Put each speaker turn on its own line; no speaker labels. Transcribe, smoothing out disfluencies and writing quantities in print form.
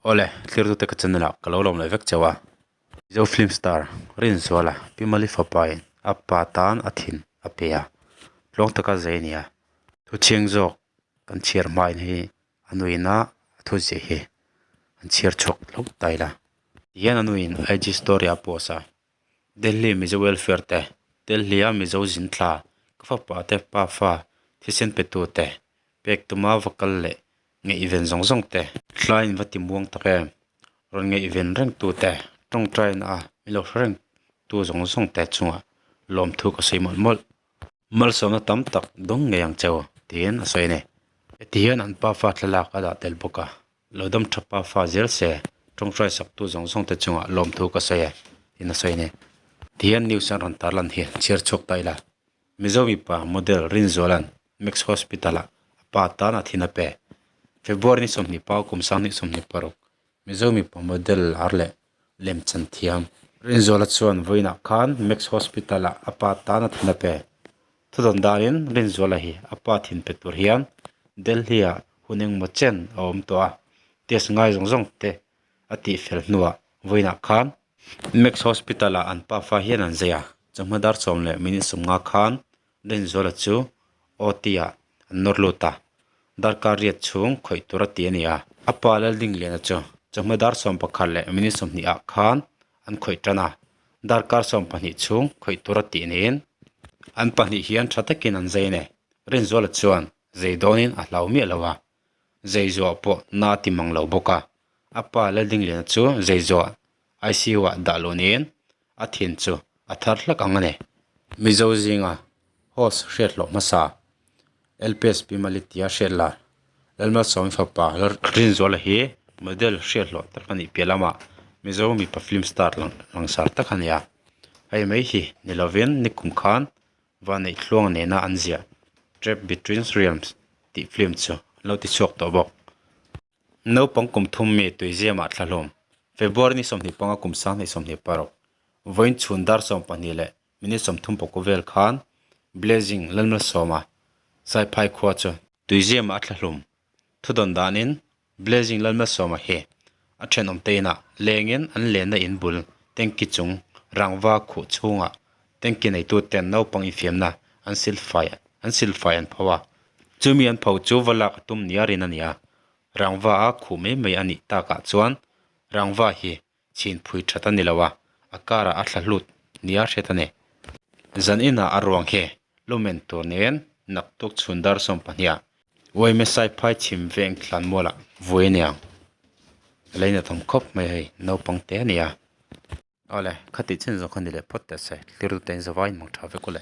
Awle, thlirtute ka channel ah ka lo lawm leh vek chauh a. Mizo film star Rinzuala Pi Mali fapain a pa tan a thin a pe a, tluang taka zai a ni a. Thuchhiang zawk kan chhiar hmain hi a nuin a a thu ziah hi an chhiar chhuak hlauh ta ila. Tihian a nuin IG story a post a, Delhi Mizo Welfare te, Delhi a Mizo zin thla, ka fapa te pa fa thisen pe tu te, pek tuma va kal leh ngaihven zawng zawng te. Hlaiin va ti muang tak em? Rawn ngaihven reng tu te, tawngtaina a min lo hre reng tu zawng zawng te chungah lawmthu ka sawi mawlh mawlh. Malsawmna tam tak dawng ngei ang cheu tiin a sawi a ni. Heti hian an pafa thlalak a dah tel bawk a, lo dam tha pafa zel se tawngtai sak tu zawng zawng te chungah lawmthu ka sawi e tiin a sawi a ni. Tihian news an rawn tarlan hi chhiar chhuak ta ila. Mizo mipa model Rinzuala'n Max Hospital ah a pa tan a thin a pe. February ni 20 pau kum 2026 Mizo mipa model lar leh lemchan thiam. Rinzuala chuan vawiinah khan Max Hospital ah a pa tan a thin a pe. Thudawn danin Rinzuala hi a pa thin pe tur hian Delhi ah hun engmaw chen a awm tawh a, test ngai zawng zawng te a tih fel hnuah vawiinah khan Max Hospital ah an pafa hian an zai a, chawhma dar sawm leh minute 50 khan Rinzuala chu OT ah an nawr lut a, darkar riat chhung khawih tur a ti a ni a. A pa Laldingliana chu chawhma dar 11 leh minute 20 ah khan an khawih tan a, darkar 12 chhung khawih tur a tih niin an pahnih hian tha takin an zai a ni. Rinzuala chuan zei dawnin a hlau miah lo a, zei zuah pawh na a ti mang lo bawk a. A pa Laldingliana chu zei zuah ICU ah dah luh niin a thin chu a thar hlak ang a ni. Mizo zinga host hriat hlawh hmasa LPS Pi Malitia hriat lar Lalmalsawmi fapa Rinzuala hi model hriat hlawh tak a nih piah lamah Mizo mipa film star langsar tak a ni a. Hei mai hi ni lovin nikum khan Vanneih Tluang nena an ziah Trap Between Realms tih film chu an lo ti chhuak tawh bawk. Naupang kum thum mi tuiziamah thla hlawm, February ni 25 kum 2026, vawiin chhun dar 12 leh minute 30 vel khan Blazing Lalmalsawma Saiphai khua chu tuiziamah a thla hlum. Thudawn danin Blazing Lalmalsawma hi a thenawm te inah lengin an lenna in bul tanki chung rangva khuh chhungah tanki neitu ten naupang infiamna an silfai an silfai an pho a. Chumi an pho chu va lak a tum nia rin a ni a, rangva a khuh mai mai a nih takah chuan rangva hi chhin phui that a ni lo a, a karah a thla hlut nia hriat a ni. Zan inah a ruang hi lumen tur nen naktuk chhun dar 12 ah Uaimesai phai chhim veng thlan mualah vui a ni ang. A lei nathawm khawp mai hei naupang te a ni a. Awle, khati chin zawng kha ni leh phawt teh se, thlir tute in zavai in mang tha vek u le.